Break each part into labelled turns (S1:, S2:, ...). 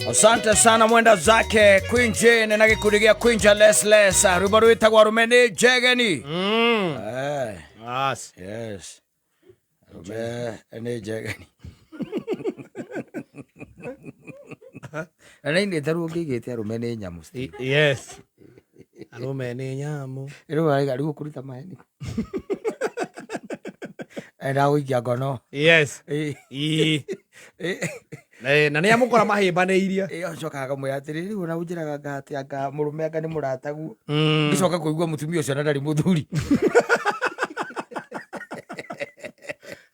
S1: Asante sana mwenda zake Queen Jane na gikundi gĩa Queen Jalesles, rwĩmbo rwĩtagwo arũme nĩ njegeni. Eh,
S2: As.
S1: yes, arũme nĩ njegeni. Na nĩinĩte ruo ngĩigĩte arũme nĩ nyamũ.
S2: Yes. Arũme nĩ nyamũ.
S1: Rĩu araiga rĩu ũkũruta maheni enda gũikia ngono.
S2: Yes.
S1: Ĩ,
S2: Ii.
S1: ĩ.
S2: Na nĩ amũkora mahĩmbanĩirie.
S1: Ĩ, acokaga akamwĩra atĩrĩ, rĩu ona ũnjĩraga anga atĩ anga mũrũme anga nĩ mũrataguo, ngĩcoka kũigua mũtumia ũcio na ndarĩ mũthuri.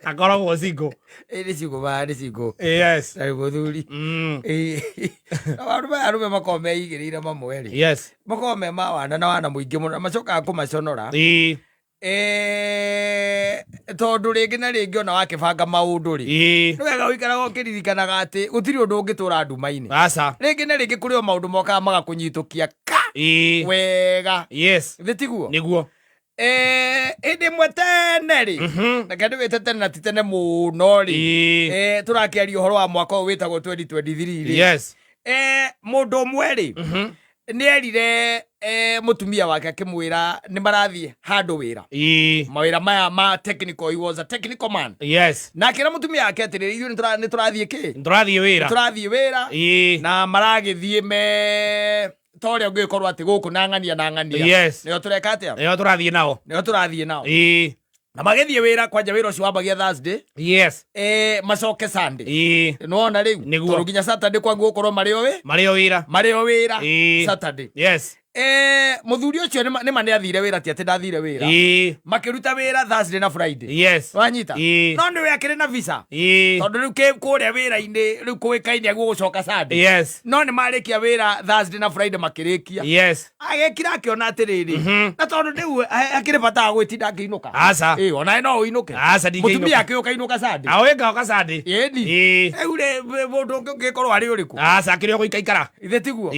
S2: Akoragwo single.
S1: Ĩ, nĩ ciũgũ ba nĩ ciũgũ.
S2: Yes.
S1: Ndarĩ mũthuri. Ĩ, arũme arũme makoragwo meigĩrĩire mamwe rĩ, makoragwo me ma wana na wana mũingĩ mũno na macokaga kũmaconora. Eh, tondũ rĩngĩ na rĩngĩ ona wakĩbanga maũndũ rĩ, nĩ wega ũikaraga ũkĩririkanaga atĩ gũtirĩ ũndũ ũngĩtũra nduma-inĩ.
S2: Aca.
S1: Rĩngĩ na rĩngĩ kũrĩ o maũndũ mokaga magakũnyitũkia ka wega. Thĩ tiguo?
S2: Nĩguo.
S1: Eh, hĩndĩ ĩmwe tene rĩ, reke ndĩwĩte tene na ti tene mũno rĩ, eh, tũrakĩaria ũhoro wa mwaka ũyũ wĩtagwo 2023 rĩ, eh, mũndũ ũmwe rĩ, nĩ erire eh, mũtumia wake akĩmwĩra nĩ marathiĩ handũ wĩra, mawĩra maya ma technical, he was a technical man, na akĩra mũtumia wake atĩrĩrĩ, ithuĩ nĩ tũrathiĩ kĩ?
S2: Tũrathiĩ wĩra.
S1: Tũrathiĩ wĩra. Na maragĩthiĩ me ta ũrĩa ũngĩgĩkorwo atĩ gũkũ na ng'ania na ng'ania, nĩo tũreka atĩa?
S2: Nĩo tũrathiĩ nao.
S1: Nĩo tũrathiĩ nao. Na magĩthiĩ wĩra kwanja, wĩra ũcio wambagia Thursday, eh, macoke Sunday. Nĩwona rĩu?
S2: Nĩguo.
S1: Tondũ nginya Saturday kwangu gũkorwo marĩ o wĩ
S2: Marĩ o wĩra.
S1: Marĩ o wĩra. Saturday. Eh, mũthuri ũcio nĩma nĩ athire wĩra, ti atĩ ndathire wĩra. Makĩruta wĩra Thursday na Friday. Wanyita? No nĩwe akĩrĩ na visa, tondũ rĩu kũrĩa wĩra-inĩ rĩu kũĩkaine aguo gũcoka Sunday. No nĩ marĩkia wĩra Thursday na Friday makĩrĩkia, agĩkira akĩona atĩrĩrĩ, na tondũ rĩu akĩrĩ bata wa gwĩtinda akĩinũka.
S2: Aca.
S1: Ĩ, onawe no ũinũke.
S2: Aca, ndingĩinũka.
S1: Mũtumia akĩũka inũka Sunday.
S2: Awe ngoka Sunday.
S1: Ĩni. Rĩu rĩ, mũndũ ũngĩ ũngĩkorwo arĩ ũrĩkũ?
S2: Aca, akĩrĩ o gũikaikara.
S1: Ithe tiguo?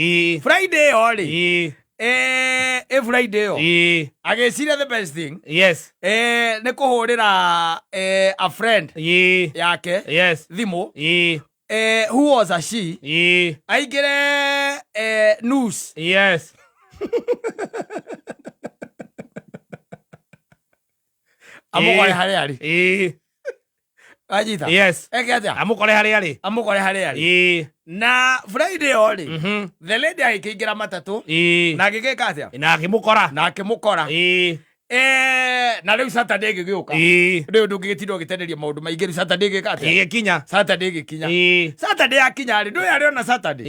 S1: Friday ĩyo rĩ, eh, ĩ Friday ĩyo agĩciria the best thing, eh, nĩ kũhũrĩra eh, a friend yake thimũ, eh, who was a she, aingĩre eh, news. Amũkore harĩa arĩ. Anyita?
S2: Yes.
S1: Eke atĩa?
S2: Amũkore harĩa arĩ.
S1: Amũkore harĩa arĩ. Na Friday ĩyo rĩ, the lady agĩkĩingĩra matatũ na agĩgĩka atĩa?
S2: Na akĩmũkora.
S1: Na akĩmũkora. Eh, na rĩu Saturday ĩgĩgĩũka. Rĩu ndũngĩgĩtinda ũgĩtenderia maũndũ maingĩ, rĩu Saturday ĩgĩka atĩa?
S2: Ĩgĩkinya.
S1: Saturday ĩgĩkinya. Saturday yakinya rĩ, ndũĩ arĩ ona Saturday.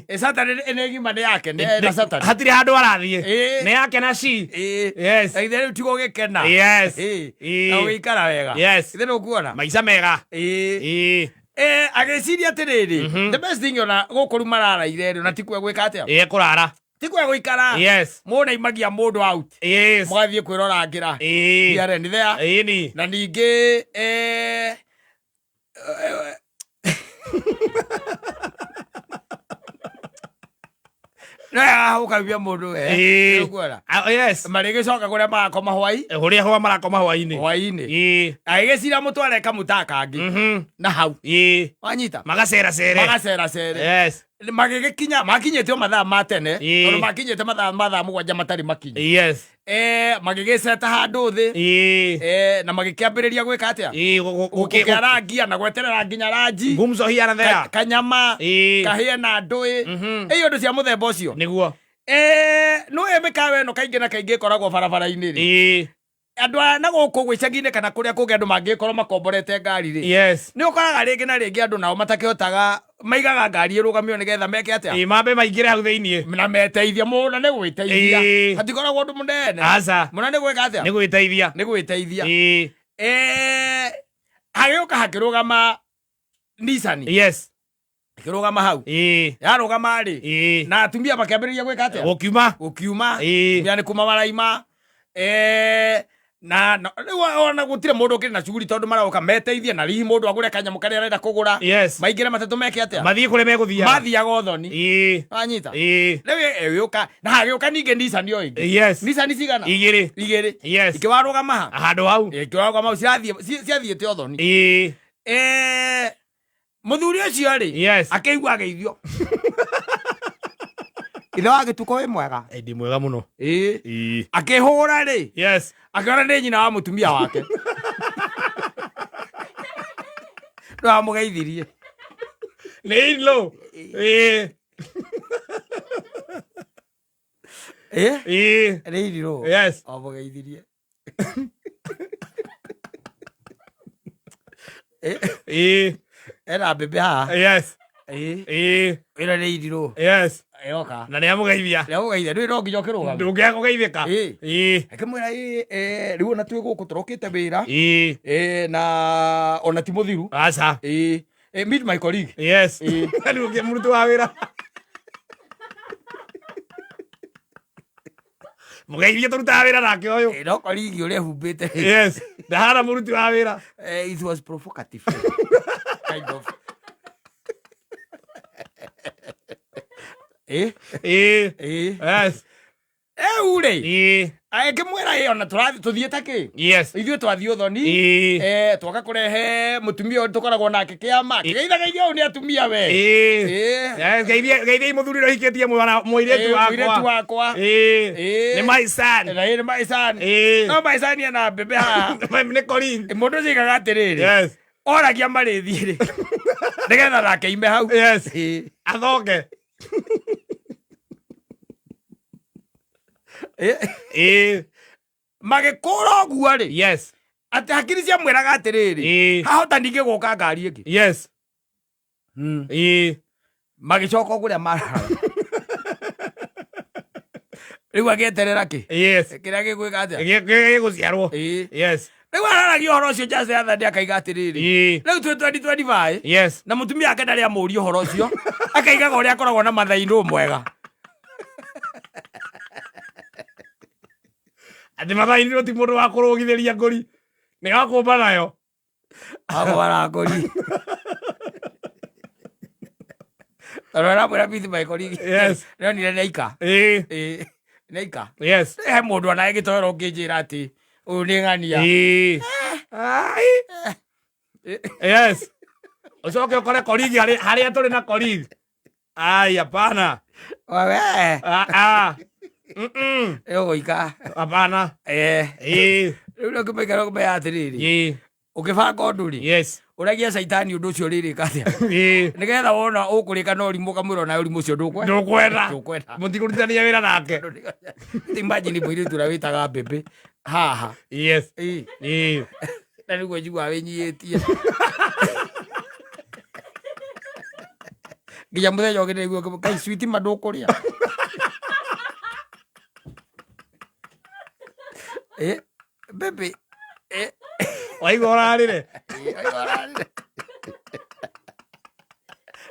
S1: Ĩ, Saturday nĩ ng'ima nĩ yake nĩ na Saturday.
S2: Hatirĩ handũ arathiĩ. Nĩ yake na ci.
S1: Ĩ.
S2: Yes.
S1: Na ithe rĩu tiga ũgĩkena.
S2: Yes.
S1: Ĩ. Na ũgĩikara wega.
S2: Yes.
S1: Ithe nĩũkuona?
S2: Maica mega.
S1: Ĩ. Eh, agĩciria atĩrĩrĩ, the best thing ona gũkũ rĩu mararaire rĩ, ona ti kuo gwĩka atĩa?
S2: Ĩ, kũrara.
S1: Ti kuo gũikara. Mũnaimagia mũndũ out. Mũgathiĩ kwĩrorangĩra. Here and there.
S2: Ĩni.
S1: Na ningĩ eh, eh, no ũkaigua mũndũ we. Nĩũkuona?
S2: Ah, yes.
S1: Marĩgĩcoka kũrĩa marakoma hwai.
S2: Kũrĩa hwa marakoma hwainĩ.
S1: Hwainĩ. Agĩgĩcira mũtware kamũtaa kangĩ na hau. Wanyita?
S2: Magaceracere.
S1: Magaceracere. Magĩgĩkinya makinyĩte o mathaa ma tene, tondũ makinyĩte mathaa 7 matarĩ makinyu. Eh, magĩgĩceta handũ thĩ. Eh, na magĩkĩambĩrĩria gwĩka atĩa? Gũkĩarangia na gweterera nginya ranji.
S2: Gumzo here and there.
S1: Kanyama kahĩe na ndũĩ, ĩ ũndũ cia mũthemba ũcio.
S2: Nĩguo.
S1: Eh, nĩũĩ mĩkawa ĩno kaingĩ na kaingĩ ĩkoragwo barabara-inĩ rĩ, andũ aya na gũkũ ũguo icagi-inĩ kana kũrĩa kũngĩ andũ mangĩkorwo makomborete ngari rĩ, nĩ ũkoraga rĩngĩ na rĩngĩ andũ nao matakĩhotaga maigaga ngari ĩrũgamio nĩgetha meke atĩa?
S2: Ĩ, mambe maingĩre hau thĩiniĩ.
S1: Na meteithia mũno, nĩ gwĩteithia. Hatikoragwo ũndũ mũnene.
S2: Aca.
S1: Mũno nĩ gwĩka atĩa?
S2: Nĩ gwĩteithia.
S1: Nĩ gwĩteithia. Eh, hagĩũka hakĩrũgama Nissan. Ĩkĩrũgama hau. Yarũgama rĩ, na atumia makĩambĩrĩria gwĩka atĩa?
S2: Gũkiuma.
S1: Gũkiuma. Atumia nĩ kuma maraima. Eh, na rĩu ona gũtirĩ mũndũ ũkĩrĩ na cuguri tondũ maroka meteithie na hihi mũndũ agũre kanyamũ karĩa arenda kũgũra. Maingĩre matatũ meke atĩa?
S2: Mathiĩ kũrĩa megũthiaga.
S1: Mathiaga ũthoni. Wanyita? Rĩu ĩgĩũka na hagĩũka ningĩ Nissan o ĩngĩ. Nissan cigana?
S2: Igĩrĩ.
S1: Igĩrĩ. Ikĩwarũgama ha?
S2: Handũ hau.
S1: Ikĩwarũgama hau, cirathiĩ ciathiĩte ũthoni. Eh, Mũthuri ũcio rĩ,
S2: Yes.
S1: akĩigua ageithio. Ithe wa gĩtukũ wĩ mwega.
S2: Eh, Ndĩ mwega mũno.
S1: Ĩĩ.
S2: Ĩĩ.
S1: Akĩhũra rĩ,
S2: Yes.
S1: akĩona nĩ nyina wa mũtumia wake. Nĩ wamũgeithirie.
S2: Nĩ in-law. Ĩĩ.
S1: Ĩĩ.
S2: Ĩĩ.
S1: Nĩ in-law.
S2: Yes.
S1: Wamũgeithirie.
S2: Ĩĩ.
S1: Ena mbembe haha.
S2: Yes.
S1: Ĩĩ.
S2: Ĩĩ.
S1: Ĩno nĩ in-law.
S2: Yes.
S1: Ĩroka.
S2: Na nĩ amũgeithia.
S1: Nĩ amũgeithia. Ndũĩ no nginya ũkĩrũgame.
S2: Ndũngĩaga kũgeithĩka.
S1: Ĩĩ.
S2: Ĩĩ.
S1: Akĩmwĩra ĩĩ eh, rĩu ona twĩ gũkũ tũrokĩte wĩra.
S2: Ĩĩ.
S1: Ĩĩ na ona ti mũthiru.
S2: Aca.
S1: Ĩĩ. Eh, meet my colleague.
S2: Yes.
S1: Ĩĩ.
S2: Rĩu ũngĩ mũruti wa wĩra. Mũgeithie tũrutaga wĩra nake ũyũ.
S1: Ĩĩ, no colleague ũrĩa ehumbĩte.
S2: Yes. Ndahana mũruti wa wĩra.
S1: Eh, it was provocative. Kind of. Eh,
S2: Ĩĩ.
S1: eh.
S2: Yes.
S1: Rĩu rĩ,
S2: Ĩĩ.
S1: agĩkĩmwĩra ĩ ona tũrathiĩ tũthiĩ ta kĩ?
S2: Yes.
S1: Ithuĩ twathiĩ ũthoni.
S2: Ĩĩ.
S1: Eh, twoka kũrehe mũtumia ũyũ tũkoragwo nake kĩama. Kĩgeithagĩithio ũyũ nĩ atumia we.
S2: Ĩĩ.
S1: Eh.
S2: Yes, geithia geithiai mũthuri ũrĩa ũhikĩtie mwana mũirĩtu
S1: Eh,
S2: wakwa.
S1: mũirĩtu wakwa.
S2: Ĩĩ.
S1: Ĩĩ.
S2: Nĩ my son.
S1: Na ĩ nĩ my son.
S2: Ĩĩ.
S1: No my son ena mbembe haha.
S2: Nĩ colleague.
S1: Mũndũ ũcio aigaga atĩrĩrĩ.
S2: Yes.
S1: Oragia marĩthiĩ rĩ. Nĩgetha nake ime hau.
S2: Yes.
S1: Ĩĩ.
S2: Athoke.
S1: Ĩĩ.
S2: Ĩĩ.
S1: Magĩkũra ũguo rĩ.
S2: Yes.
S1: Atĩ hakiri ciamwĩraga atĩrĩrĩ.
S2: Ĩĩ.
S1: Hahota ningĩ gũka ngari ĩngĩ.
S2: Yes. Ĩĩ.
S1: Magĩcoka o kũrĩa marara. Rĩu agĩeterera kĩ?
S2: Yes.
S1: Kĩrĩa gĩgwĩka atĩa?
S2: Gĩgũciarwo.
S1: Ĩĩ.
S2: Yes.
S1: Rĩu araragia ũhoro ũcio just the other day akaiga atĩrĩrĩ.
S2: Ĩĩ.
S1: Rĩu twĩ 2025
S2: Yes.
S1: na mũtumia wake ndarĩ amũria ũhoro ũcio akaigaga ũrĩa akoragwo na mathainũ mwega.
S2: Atĩ mathainirwo ti mũndũ wa kũrũgithĩria ngũri. Nĩ wa kũmba nayo.
S1: Agwara ngũri. Tondũ aramwĩra bithi my colleague.
S2: Yes.
S1: Nĩonire nĩaika.
S2: Ĩĩ.
S1: Ĩĩ. Nĩaika.
S2: Yes.
S1: He mũndũ onawe gĩtoero ũngĩnjĩra atĩ ũyũ nĩ ng'ania.
S2: Ĩĩ. Ai. Yes. Ũcoke ũkore colleague harĩ harĩa tũrĩ na colleague. Ai, hapana.
S1: Wewe.
S2: Ah, ah. Mm-mm.
S1: Ĩgũika.
S2: Hapana.
S1: Eh.
S2: Ĩĩ.
S1: Rĩu nĩ ũkĩmaikara ũkĩmenya atĩrĩrĩ.
S2: Ĩĩ.
S1: Ũkĩbanga ũndũ rĩ.
S2: Yes.
S1: Ũragia caitani ũndũ ũcio ũrĩrĩka atĩa.
S2: Ĩĩ.
S1: Nĩgetha wona ũkũrĩka na ũrimũ ũkamwĩra onawe ũrimũ ũcio ndũkwenda.
S2: Ndũkwenda.
S1: Ndũkwenda.
S2: Mũtikũrutithania wĩra nake.
S1: Imagine mũirĩtu ũrĩa wĩtaga mbembe haha.
S2: Yes.
S1: Ĩĩ.
S2: Ĩĩ.
S1: Na nĩguo njiguaga wĩnyihĩtie. Nginya mũthenya ũngĩ nĩguo kai sweet ma ndũkũrĩa. Eh, baby. Eh,
S2: Waigua ũrarĩre.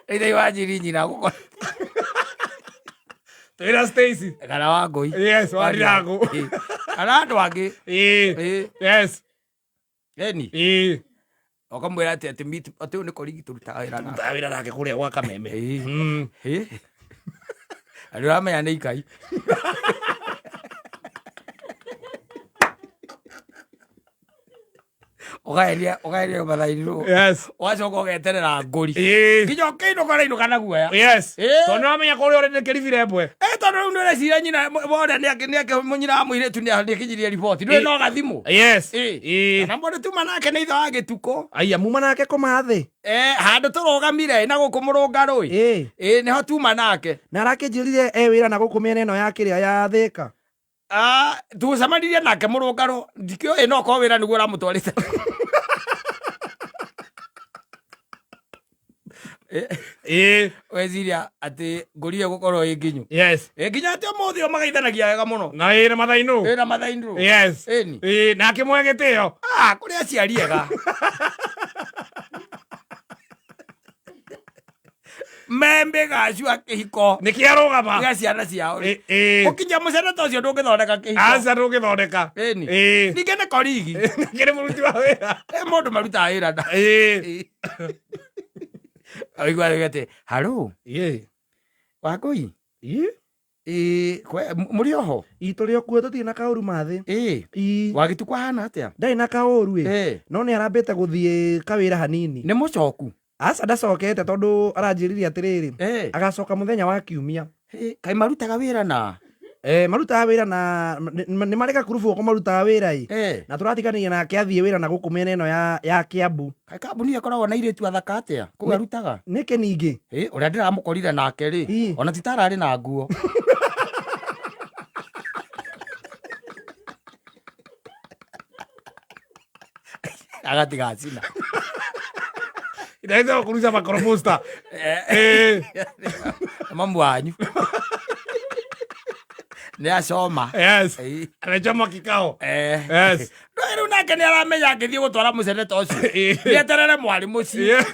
S1: Ĩthei wa njiri nyina gũkora
S2: Twĩna Stacy.
S1: kana wa ngũi.
S2: Yes, wa Ndirangu.
S1: Ĩĩ. Kana andũ angĩ.
S2: Ĩĩ.
S1: Ĩĩ.
S2: Yes.
S1: Eni.
S2: Ĩĩ.
S1: Ũkamwĩra atĩ atĩ meet atĩ ũyũ nĩ colleague tũrutaga wĩra nake.
S2: Tũrutaga wĩra nake kũrĩa gwa Kameme.
S1: Ĩĩ. Ĩĩ. Na nĩ ũramenya nĩ ikai. Ũkageria ũkageria mathainirwo.
S2: Yes.
S1: Ũgacoka ũgeterera ngũri.
S2: Ĩĩ.
S1: Nginya ũkĩinũka ũrainũka na guoya.
S2: Yes.
S1: Ĩĩ.
S2: Tondũ nĩwamenya kũrĩa ũrĩ nĩ kĩribire mbwe.
S1: Eh, tondũ rĩu nĩũreciria nyina wona nĩake nyina wa mũirĩtu nĩakinyirie riboti. Ndũrĩ no gathimũ.
S2: Yes.
S1: Ĩĩ.
S2: Ĩĩ.
S1: Kana mũndũ tuma nake nĩ ithe wa gĩtukũ.
S2: Aya muma nake koma thĩ.
S1: Eh, handũ tũrũgamire na gũkũ mũrũngarũ.
S3: Ĩĩ.
S1: Ĩĩ nĩho tuma nake.
S3: Na arakĩnjĩrire e wĩra na gũkũ mĩena ĩno ya kĩrĩa ya Thĩka.
S1: Ah, tucemanirie nake mũrũngarũ ndikĩũĩ no korwo wĩra nĩguo ũramũtwarĩte.
S2: Ĩĩ.
S1: Weciria atĩ ngũri ĩyo gũkorwo ĩ nginyu.
S2: Yes.
S1: Ĩ nginya atĩ ũmũthĩ ũyũ magaithanagia wega mũno.
S2: Na ĩĩ na mathainũ.
S1: Ĩ na mathainũ.
S2: Yes.
S1: Ĩni.
S2: Ĩĩ na akĩmũhe gĩtĩo.
S1: Ah, kũrĩ aciari ega. Membe gacua kĩhiko
S2: Nĩkĩ arũgama.
S1: gĩa ciana ciao rĩ.
S2: Ĩĩ. Ĩĩ.
S1: Ũkinya mũcene ta ũcio ndũngĩthondeka kĩhiko.
S2: Aca ndũngĩthondeka.
S1: Ĩni.
S2: Ĩĩ.
S1: Ningĩ nĩ korigi.
S2: Ningĩ nĩ mũruti wa wĩra.
S1: Ĩ mũndũ marutaga wĩra na.
S2: Ĩĩ.
S1: Aigua atĩ haro
S2: Ĩĩ.
S1: Wangũi.
S3: Ĩĩ.
S1: Ĩĩ mũrĩ oho.
S3: Ĩ tũrĩ o kuo tũtirĩ na kaũru mathĩ.
S1: Ĩĩ.
S3: Ĩ.
S1: Wagĩtukũ ahana atĩa?
S3: Ndarĩ na kaũru ĩ.
S1: Ĩĩ.
S3: No nĩ arambĩte gũthiĩ kawĩra hanini.
S1: Nĩ mũcoku.
S3: Aca ndacokete tondu aranjĩrire atĩrĩrĩ,
S1: Eh.
S3: agacoka mũthenya wa kiumia.
S1: Eh, kaĩ marutaga wĩra na
S3: Eh, marutaga wĩra na nĩ marĩ gakurubu gũkũ marutaga wĩra ĩ,
S1: Eh.
S3: na tũratiganĩria nake athiĩ wĩra na gũkũ mĩena ĩno ya Kiambu.
S1: Kaĩ kambuni ĩyo ĩkoragwo na airĩtu athaka atĩa kũu arutaga?
S3: Nĩkĩ ningĩ?
S1: Eh, ũrĩa ndĩramũkorire nake rĩ,
S3: Ii.
S1: ona ti tararĩ na nguo. Agatiga acina.
S2: Inaweza kurusha makorobusta. Eh.
S1: Mamu wanyu nĩ acoma.
S2: Yes.
S1: Eh.
S2: Anachoma kikao.
S1: Eh.
S2: Yes.
S1: No rĩu nake nĩ aramenya angĩthiĩ gũtwara mũcene ta ũcio,
S2: Eh.
S1: nĩ eterere mwarĩ mũciĩ.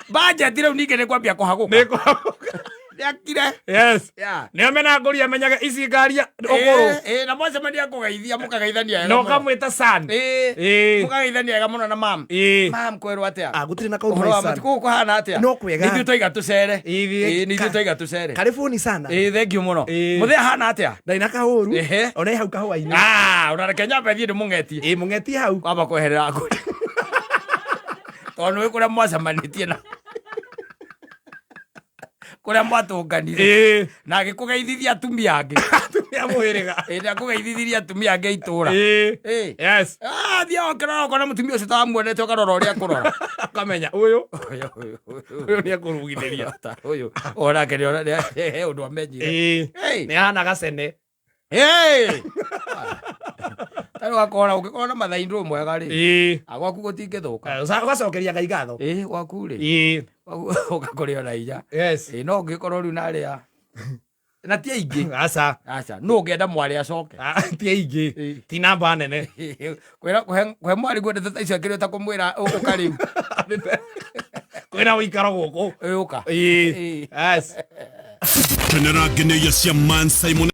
S1: Budget rĩu ningĩ nĩ kwambia kũhagũka.
S2: Nĩ kũhagũka.
S1: Nĩ akire.
S2: Yes.
S1: Yeah.
S2: Nĩ amena ngũri amenyaga ici ngaria ũkũrũ.
S1: Eh, eh, na mwacemania kũgeithia mũkageithania wega
S2: Na
S1: mũno.
S2: ũkamwĩta san.
S1: Eh,
S2: Eh.
S1: mũkageithania wega mũno na mam.
S2: Eh.
S1: Mam, kwĩrwo atĩa?
S3: Ah, gũtirĩ na kaũndũ
S1: Ũhoro wa
S3: my son.
S1: matukũ gũkũ kũhana atĩa?
S3: No kwega.
S1: Nĩ ithuĩ twaiga tũcere.
S2: Ithuĩ-
S1: Eh, nĩ ithuĩ twaiga tũcere.
S3: Karibuni sana.
S1: Eh, thank you mũno.
S2: Eh.
S1: Mũthee ahana atĩa?
S3: Ndarĩ na kaũru.
S1: Ehe.
S3: Ona ĩ hau kahũa-inĩ.
S1: Ah, ona reke nyambe thiĩ ndĩmũng'etie.
S3: Ĩ mũng'etie hau.
S1: Wamba kweherera ngũri. Tondũ nĩ kũrĩa mwacemanĩtie na kũrĩa mwatũnganire.
S2: Eh.
S1: Na agĩkũgeithithia atumia angĩ.
S2: Atumia mũhĩrĩga.
S1: Ĩ, nĩ akũgeithithirie atumia angĩ a itũũra.
S2: Eh.
S1: Eh.
S2: Yes.
S1: Ah, thiaga ũkĩrora ũkona mũtumia ũcio tamuonete ũkarora ũrĩa akũrora.
S2: Akamenya ũyũ
S1: Ũyũ, ũyũ, ũyũ.
S2: ũyũ nĩ ekũrugithĩria.
S1: Ta ũyũ onake he ũndũ amenyire.
S2: Eh.
S1: Hey.
S2: Nĩ ahana gacene.
S1: Hey! Tarĩu akora ũngĩkorwo na mathaindũ mwega rĩ,
S2: Eh.
S1: ah, gwaku gũtingĩthũka.
S3: Ũgacokeria Ngai ngatho.
S1: Ĩ, gwaku rĩ,
S2: Eh.
S1: gwaku ũgakũrĩo na inya.
S2: Yes.
S1: Ĩ, no ũngĩkorwo rĩu narĩa na ti aingĩ.
S2: Aca.
S1: Aca, nũ ũngĩenda mwarĩ acoke?
S2: Ah, ti aingĩ.
S1: Eh.
S2: Ti namba nene.
S1: Kwĩra kũhe mwarĩ guo ndeto ta icio akĩrĩ ta kũmwĩra ũka rĩu.
S2: Kwĩna ũikaro gũkũ.
S1: Ĩ, ũka.
S2: Eh.
S1: Ĩ.
S2: Yes.
S4: Kenera ngeneia cia Man Simon.